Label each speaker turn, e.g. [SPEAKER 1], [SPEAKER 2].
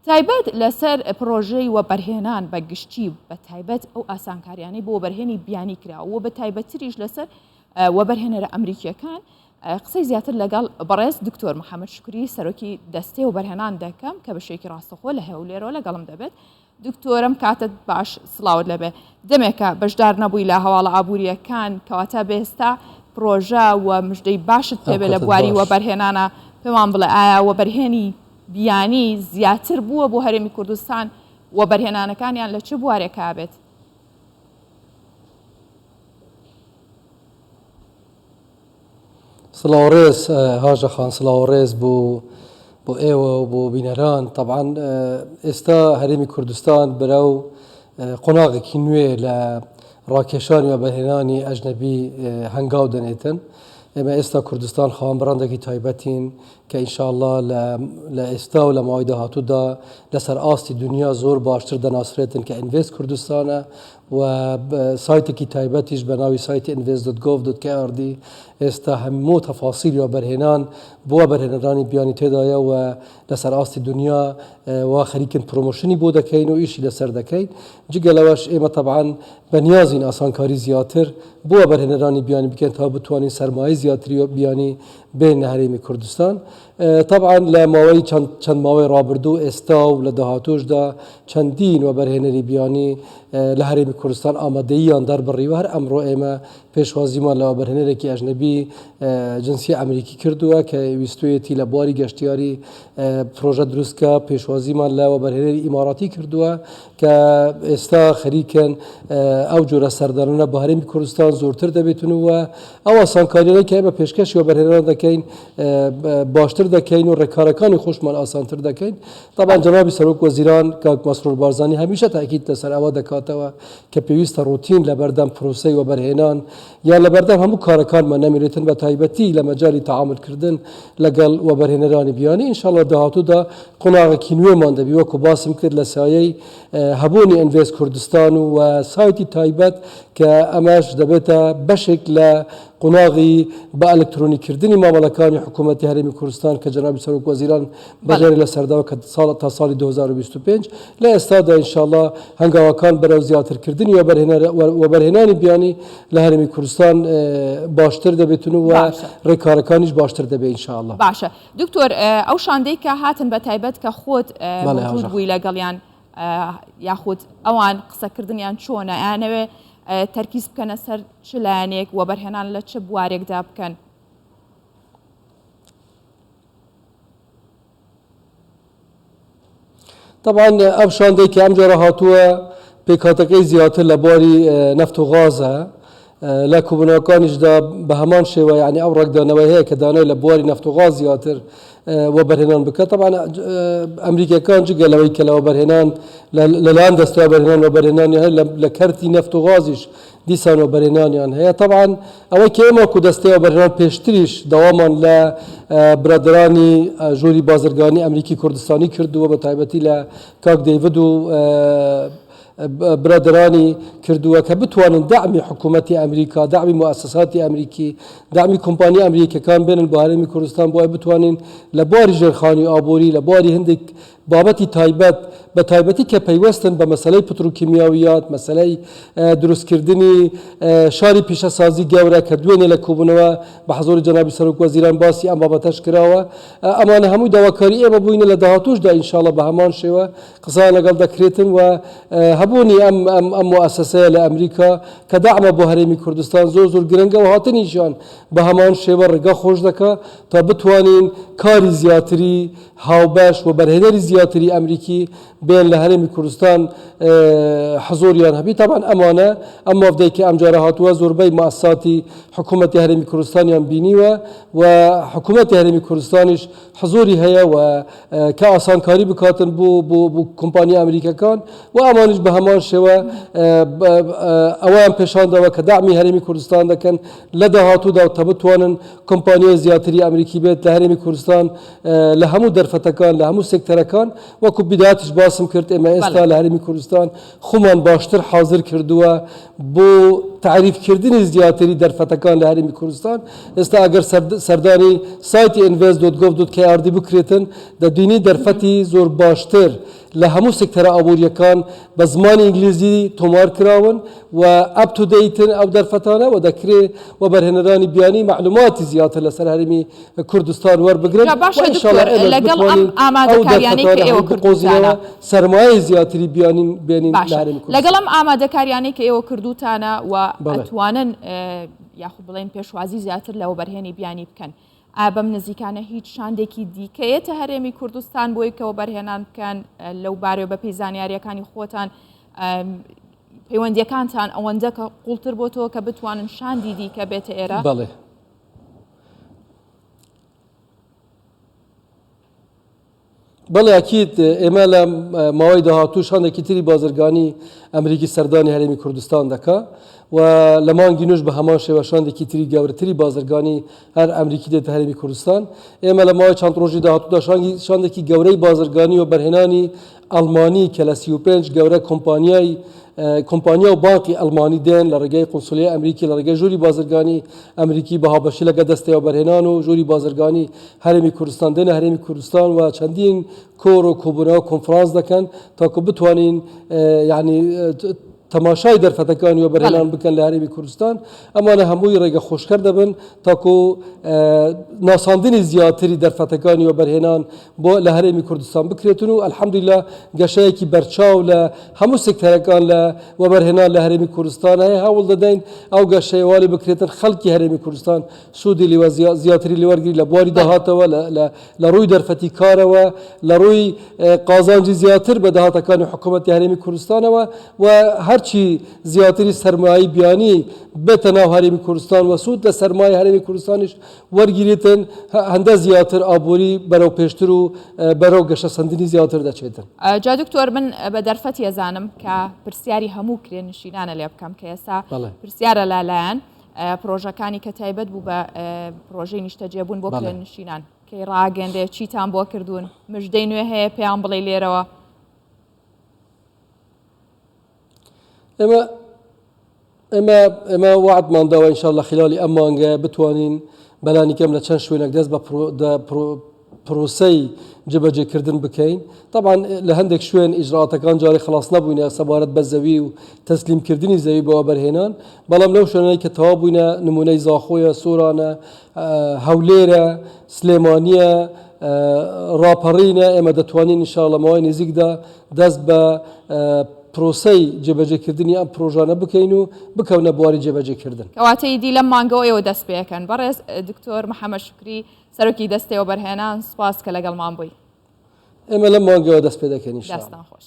[SPEAKER 1] تایبەت لەسەر پڕۆژەی وەبەرهێنان بە گشتی و بە تایبەت ئەو ئاسانکاریانەی بۆ وەبەرهێنی بیانی کرا و بە تایبەتتریش لەسەر وەبەرهێنەرە ئەمریکیەکان قسەی زیاتر لەگەڵ بەڕێز دکتۆر محەممەد شکری سەرۆکی دەستەی وەبەرهێنان دەکەم کە بە شێوەیەکی ڕاستەخۆ لە هەولێرەوە لەگەڵم دەبێت. دکتۆرم کاتت باش سڵاوت لەبێ. دەمێکە بەشدار نەبووی لە هەواڵە ئابوورییەکان کەواتە بێستا پرۆژە و مژدەی باشت پێ بێ لە بواری وەبەرهێنانە پێمان بڵێ ئایا وەبەرهێنی بیانی زیاتر بووە بۆ هەرێمی کوردستان وەبەرهێنانەکانیان لە چ بوارێکا بێت؟
[SPEAKER 2] سڵاو ڕێز هاژە خان سڵاو ڕێز بۆ بۆ ئێوە و بۆ بینەران تەبعەن ئێستا هەرێمی کوردستان بەرەو قۆناغێکی نوێ لە ڕاکێشانی وەبەرهێنانی ئەژنەبی هەنگاو دەنێتن ئێمە ئێستا کوردستان خاوەن بڕەندێکی تایبەتین کە ئینشاءاللە لە لە ئێستا و لە ماوەی داهاتوودا لەسەر ئاستی دنیا زۆر باشتر دەناسرێتن کە Invest کوردستانە و سایتێکی تایبەتیش بە ناوی سایتی invest dot gov dot krd ئێستا هەموو تەفاسیلی وەبەرهێنان بۆ وەبەرهێنەرانی بیانی تێدایە و لەسەر ئاستی دنیا وا خەریکن promotion ی بۆ دەکەین و ئیشی لەسەر دەکەین جگە لەوەش ئێمە تەبعەن بەنیازین ئاسانکاری زیاتر بۆ وەبەرهێنەرانی بیانی بکەین تا بتوانین سەرمایەی زیاتری بیانی بێنە هەرێمی کوردستان. تەبعەن لە ماوەی چەند چەند ماوەی ڕابردوو ئێستا و لە داهاتووشدا چەندین وەبەرهێنەری بیانی لە هەرێمی کوردستان ئامادەییان دەربڕیوە، هەر ئەمڕۆ ئێمە پێشوازیمان لە وەبەرهێنەرێکی ئەژنەبی جنسی ئەمریکی کردووە کە ویستوویەتی لە بواری گەشتیاری پرۆژە دروست کا، پێشوازیمان لە وەبەرهێنەری ئیماراتی کردووە کە ئێستا خەریکن ئەو جۆرە سەردانانە بۆ هەرێمی کوردستان زۆرتر دەبێتن و ئەو ئاسانکاریانەی کە ئێمە پێشکەشی وەبەرهێنەران دەکەین باشتر دەکەین و ڕێکارەکانی خۆشمان ئاسانتر دەکەین. تەبعەن جەنابی سەرۆک وەزیران کاک مەسرور بارزانی هەمیشە تەئکید لەسەر ئەوە دەکاتەوە کە پێویستە ڕۆتین لەبەردەم پرۆسەی وەبەرهێنان یان لەبەردەم هەموو کارەکانمان نەمێنێتن بە تایبەتی لە مەجالی تەعامول کردن لەگەڵ وەبەرهێنەرانی بیانی ان شاء اللە داهاتوودا قۆناغێکی نوێمان دەبی وەکو باسم کرد لە سایەی هەبوونی Invest کوردستان و سایتی تایبەت کە ئەمەش دەبێتە بەشێک لە قۆناغی بە ئەلکترۆنی کردنی مامەڵەکانی حکوومەتی هەرێمی کوردستان کە جەنابی سەرۆک وەزیران بڕیاری لەسەرداوە کە ساڵ تا ساڵی 2025 لە ئێستادا ئینشاڵڵا هەنگاوەکان بەرەو زیاترکردنی وەبەرهێنانی بیانی لە هەرێمی کوردستان باشتر دەبێتن و ڕێکارەکانیش باشتر دەبێت ئینشاڵڵا.
[SPEAKER 1] باشە دکتۆر ئەو شاندەی کە هاتن بە تایبەت کە خۆت مەوجود بووی لەگەڵیان یاخود ئەوان قسەکردنیان چۆنە ئەیانەوێ تەرکیز بکەنە سەر چ لایەنێک وەبەرهێنان لە چ بوارێکدا بکەن؟
[SPEAKER 2] تەبعەن ئەم شاندەی کە ئەمجارە هاتووە پێکهاتەکەی زیاتر لە بواری نەفت و غازە لە کۆبوونەوەکانیشدا بە هەمان شێوە یعنی ئەو ڕەگدانەوەی هەیە کە دانای لە بواری نەفت و غاز زیاتر وەبەرهێنان بکە تەبعەن ئەمریکەکان جگە لەوەی کە لە وەبەرهێنان لەلایەن دەستەی وەبەرهێنان وەبەرهێنانی هەیە لە کەرتی نەفت و غازیش دیسان وەبەرهێنانیان هەیە تەبعەن ئەوەی کە ئێمە وەکو دەستەی وەبەرهێنان پێشتریش داوامان لە برادەرانی ژووری بازرگانی ئەمریکی کوردستانی کردووە بە تایبەتی لە کاک دەیڤد و برادەرانی کردووە کە بتوانن دەعمی حکوومەتی ئەمریکا دەعمی موئەسەساتی ئەمریکی دەعمی کۆمپانیا ئەمریکیەکان بێنن بۆ هەرێمی کوردستان بۆ ئەوەی بتوانین لە بواری ژێرخانی ئابووری لە بواری هەندێک بابەتی تایبەت، بە تایبەتی کە پەیوەستن بە مەسەلەی پترۆکیمیاویات، مەسەلەی دروستکردنی شاری پیشەسازی گەورە کە دوێنێ لە کۆبوونەوە بە حزوری جەنابی سەرۆک وەزیران باسی ئەم بابەتەش کراوە. ئەمانە هەمووی داواکاری ئێمە بووینە لە داهاتووشدا ئینشاڵڵا بە هەمان شێوە قسەیان لەگەڵ دەکرێتن و هەبوونی ئەم ئەم ئەم موئەسەسەیە لە ئەمریکا کە دەعمە بۆ هەرێمی کوردستان زۆر زۆر گرنگە و هاتنیشیان بە هەمان شێوە ڕێگا خۆش دەکا تا بتوانین کاری زیاتری هاوبەش وەبەرهێنەری زیاتری ئەمریکی بێن لە هەرێمی کوردستان حزوریان هەبی تەبعەن ئەمانە ئەم وەفدەی کە ئەمجارە هاتووە زۆربەی موئەسساتی حکوومەتی هەرێمی کوردستانیان بینیوە و حکوومەتی هەرێمی کوردستانیش حزوری هەیە و کە ئاسانکاری بکاتن بۆ بۆ بۆ کۆمپانیا ئەمریکەکان و ئەمانیش بە هەمان شێوە ئەوەیان پێشانداوە کە دەعمی هەرێمی کوردستان دەکەن لە داهاتوودا تا بتوانن کۆمپانیای زیاتری ئەمریکی بێت لە هەرێمی کوردستان لە هەموو دەرفەتەکان لە هەموو سێکتەرەکان. وەکو بیداتیش باسم کرد ئێمە ئێستا لە هەرێمی کوردستان خۆمان باشتر حازر کردووە بۆ تەعریف کردنی زیاتری دەرفەتەکان لە هەرێمی کوردستان. ئێستا ئەگەر سەردانی سایتی invest dot gov dot krd بکرێتن دەبینی دەرفەتی زۆر باشتر لە هەموو سێکتەرە ئابوورییەکان بە زمانی ئینگلیزی تۆمار کراون و up to date ن ئەو دەرفەتانە و دەکرێ وەبەرهێنەرانی بیانی مەعلوماتی زیاتر لەسەر هەرێمی کوردستان وەربگرن
[SPEAKER 1] جا
[SPEAKER 2] و
[SPEAKER 1] باشە
[SPEAKER 2] ان شاء
[SPEAKER 1] دکتۆر
[SPEAKER 2] اللە ئێمەش
[SPEAKER 1] لەگەڵ ئەم
[SPEAKER 2] بتوانین ئەو
[SPEAKER 1] ئامادەکاریانەی کە
[SPEAKER 2] دەرفەتانە
[SPEAKER 1] ئێوە
[SPEAKER 2] هەموو بقۆزینەوە
[SPEAKER 1] کردووتانە
[SPEAKER 2] سەرمایەی زیاتری بیانین بێنین لە
[SPEAKER 1] باشە
[SPEAKER 2] هەرێمی
[SPEAKER 1] لەگەڵ
[SPEAKER 2] کوردستان.
[SPEAKER 1] ئەم ئامادەکاریانەی کە ئێوە کردووتانە و
[SPEAKER 2] بەڵێ.
[SPEAKER 1] ئەتوانن یاخود بڵێن پێشوازی زیاتر لە وەبەرهێنی بیانی بکەن ئایا بەم نزیکانە هیچ شاندێکی دیکە یەتە هەرێمی کوردستان بۆی کە وەبەرهێنان بکەن لەو بارەیەوە بەپێی زانیاریەکانی خۆتان پەیوەندیەکانتان ئەوەندە کە قوڵتر بۆتەوە کە بتوانن شاندی دیکە بێتە ئێرە؟
[SPEAKER 2] بەڵێ. بەڵێ ئەکید ئێمە لە ماوەی داهاتوو شاندێکی تری بازرگانی ئەمریکی سەردانی هەرێمی کوردستان دەکا و لە مانگی نوش بە هەمان شێوە شاندێکی تری گەورەتری بازرگانی هەر ئەمریکی دێتە هەرێمی کوردستان ئێمە لە ماوەی چەند ڕۆژی داهاتوودا شانگی شاندێکی گەورەی بازرگانی و بەرهێنانی ئەڵمانی کە لە 35 گەورە کۆمپانیای کۆمپانیا و بانقی ئەڵمانی دێن لە ڕێگەی قونسولیەی ئەمریکی لە ڕێگەی ژووری بازرگانی ئەمریکی بە هاوبەشی لەگەڵ دەستەی وەبەرهێنان و ژووری بازرگانی هەرێمی کوردستان دێنە هەرێمی کوردستان و چەندین کۆڕ و کۆبوونەوە کۆنفرانس دەکەن تاکو بتوانین یعنی تەماشای دەرفەتەکانی وەبەرهێنان بکەن لە هەرێمی کوردستان ئەمانە هەمووی ڕێگە خۆشکەر دەبن تاکو ناساندنی زیاتری دەرفەتەکانی وەبەرهێنان بۆ لە هەرێمی کوردستان بکرێتن و الحمدللە گەشەیەکی بەرچاو لە هەموو سێکتەرەکان لە وەبەرهێنان لە هەرێمی کوردستان هەیە هەوڵ دەدەین ئەو گەشەیە والی بکرێتن خەڵکی هەرێمی کوردستان سوودی لێوە زیاتری لێوەرگری لە بواری داهاتەوە لە ڕووی دەرفەتی کارەوە لە ڕووی قازانجی زیاتر بە داهاتەکانی حکوومەتی هەرێمی کوردستانەوە و هەرچی زیاتری سەرمایەی بیانی بێتە ناو هەرێمی کوردستان و سوود لە سەرمایەی هەرێمی کوردستانیش وەرگیرێتن هەندە زیاتر ئابووری بەرەو پێشتر و بەرەو گەشەسەندنی زیاتر دەچێتن.
[SPEAKER 1] جا دکتۆر من بە دەرفەتی ئەزانم کە پرسیاری هەموو کرێنشینانە لێ بکەم کە ئێستا پرسیارە لالایەن پرۆژەکانی کە تایبەت بوو بە پرۆژەی نیشتەجێبوون بۆ کرێنشینان کەی ڕاگەندێ چیتان بۆ کردوون مژدەی نوێ هەیە پێیان بڵێ لێرەوە؟
[SPEAKER 2] ئێمە ئێمە ئێمە وەعدمان داوە ان شاء اللە خلالی ئەم مانگە بتوانین بەلانی کەم لە چەند شوێنێک دەست بە پرۆسەی جێبەجێکردن بکەین طبعا لە هەندێک شوێن ئیجراتەکان جارێ خلاص نەبووینە سەبارەت بە زەوی و تەسلیمکردنی زەوی بۆ وەبەرهێنان بەڵام لەو شوێنەی کە تەواو بووینە نمونەی زاخۆیە سۆرانە هەولێرە سلێمانیە ڕاپەڕینە ئێمە دەتوانین ان شاء اللە ماوەی نزیکدا دەست بە پرۆسەی جێبەجێکردنی ئەم پرۆژانە بکەین و بکەونە بواری جێبەجێکردن.
[SPEAKER 1] کەواتە ئیدی لەم مانگەوە ئێوە دەست پێکەن. بەڕێز دکتۆر محەمەد شوکری سەرۆکی دەستەی وەبەرهێنان سوپاس کە لەگەڵمان بووی.
[SPEAKER 2] ئێمە لەم مانگەوە دەست پێدەکەین ان شاء اللە.
[SPEAKER 1] دەستتان خۆش.